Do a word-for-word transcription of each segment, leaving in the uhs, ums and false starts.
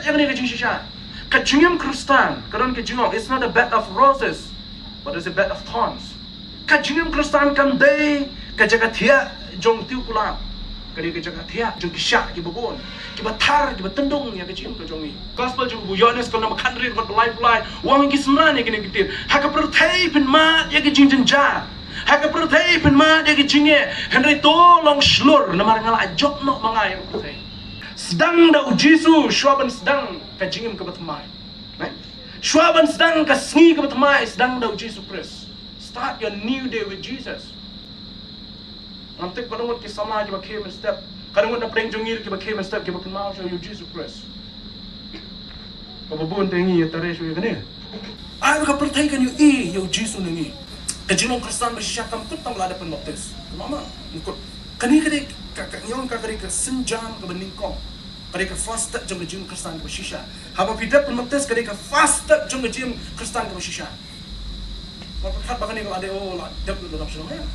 Ïa kane ka jingshisha, ka jingim Khristan ka don ka jingong, it's not a bed of roses, but it's a bed of thorns. Ka jingim Khristan kam dei ka jaka thiah jong tiew kular, ka dei ka jaka thiah jong ki shah kiba bun, kiba thar, kiba tyndong ïa ka jingim ka jong ngi. Gospel jong u Ïoannis ka lynnong ba khathynriew, dkhot ba laiphew lai, u ong ïa ki synran ïa kine ki ktien: Ha ka pyrthei phin mad ïa ka jingjynjar, ha ka pyrthei phin mad ïa ka jingeh, hynrei to long shlur, namar nga la jop noh ma nga ïa ka pyrthei. Sdang da u Jisu shuwa ban sdang ka jingim kaba thymmai. Shuwa ban sdang ka sngi kaba thymmai, sdang da u Jisu Khrist. Start your new day with Jesus. Ngam tip katno ngut ki samla kiba khie mynstep, katno ngut na pdeng jong ngi kiba khie mynstep, kiba kynmaw shuwa ïa u Jisu Khrist. Kaba bun te ngi ïa tare shuwa ïa kane. Ai ba ka pyrthei kan ïohi ïa u Jisu na ngi. Ka jinglong Khristan ba shisha kam kut tang ba la dep pynbaptis. Mama, kut. Kane ka dei ka, ka, ngi ong ka, ka dei ka sienjam kaba nyngkong. Ka dei ka first step jong ka jingim Khristan kaba shisha. Haba phi dep pynbaptis, ka dei ka first step jong ka jingim Khristan kaba shisha. Ba pyrkhat ba kane ka la dei, oh, la dep lut la dap shalom ïa.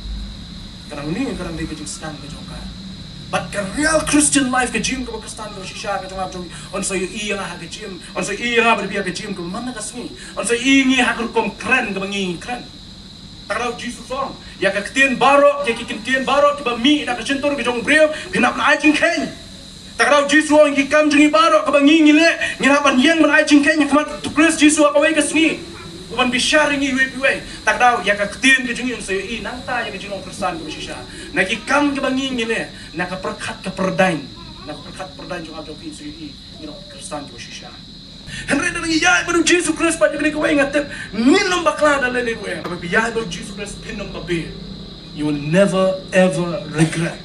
Ka dang ni, ka dang dei ka jingsdang ka jong ka. But ka real Christian life, ka jingim kaba Khristan kaba shisha ka jong nga, jong, yn sa ïohi ïa nga ha ka jingim, yn sa ïohi ïa nga ba dei ïa ka jingim kaba man la ka sngi. Yn sa ïohi ïa ngi ha ka rukom kren kaba ngi kren. Te ka daw Jisu u ong, ïa ka ktien baroh, ïa ki ktien baroh kiba mih na ka shyntur ka jong u briew, phin hap ban ai jingkheiñ. Te ka daw Jisu u ong, ki kam jong ngi baroh kaba ngi ngi leh, ngin hap ban ïeng ban ai jingkheiñ ha khmat u Khrist Jisu ha kawei ka sngi, u ban bishar ïa ngi iwei pa iwei. Te ka daw ïa ka ktien ka jong ngi yn sa ïohi nangta ïa ka jinglong Khristan kaba shisha. Na ki kam kiba ngi ngi leh, na ka pyrkhat ka pyrdaiñ, na ka pyrkhat pyrdaiñ jong nga jong phi yn sa ïohi ïa ka jinglong Khristan kaba shisha. Hynrei lada ngi ïaid bad u Jisu Khrist pat ïa kane kawei, nga tip ngin ym bakla da lei lei ruh. Haba phi ïaid bad u Jisu Khrist phin ym babe. You will never ever regret.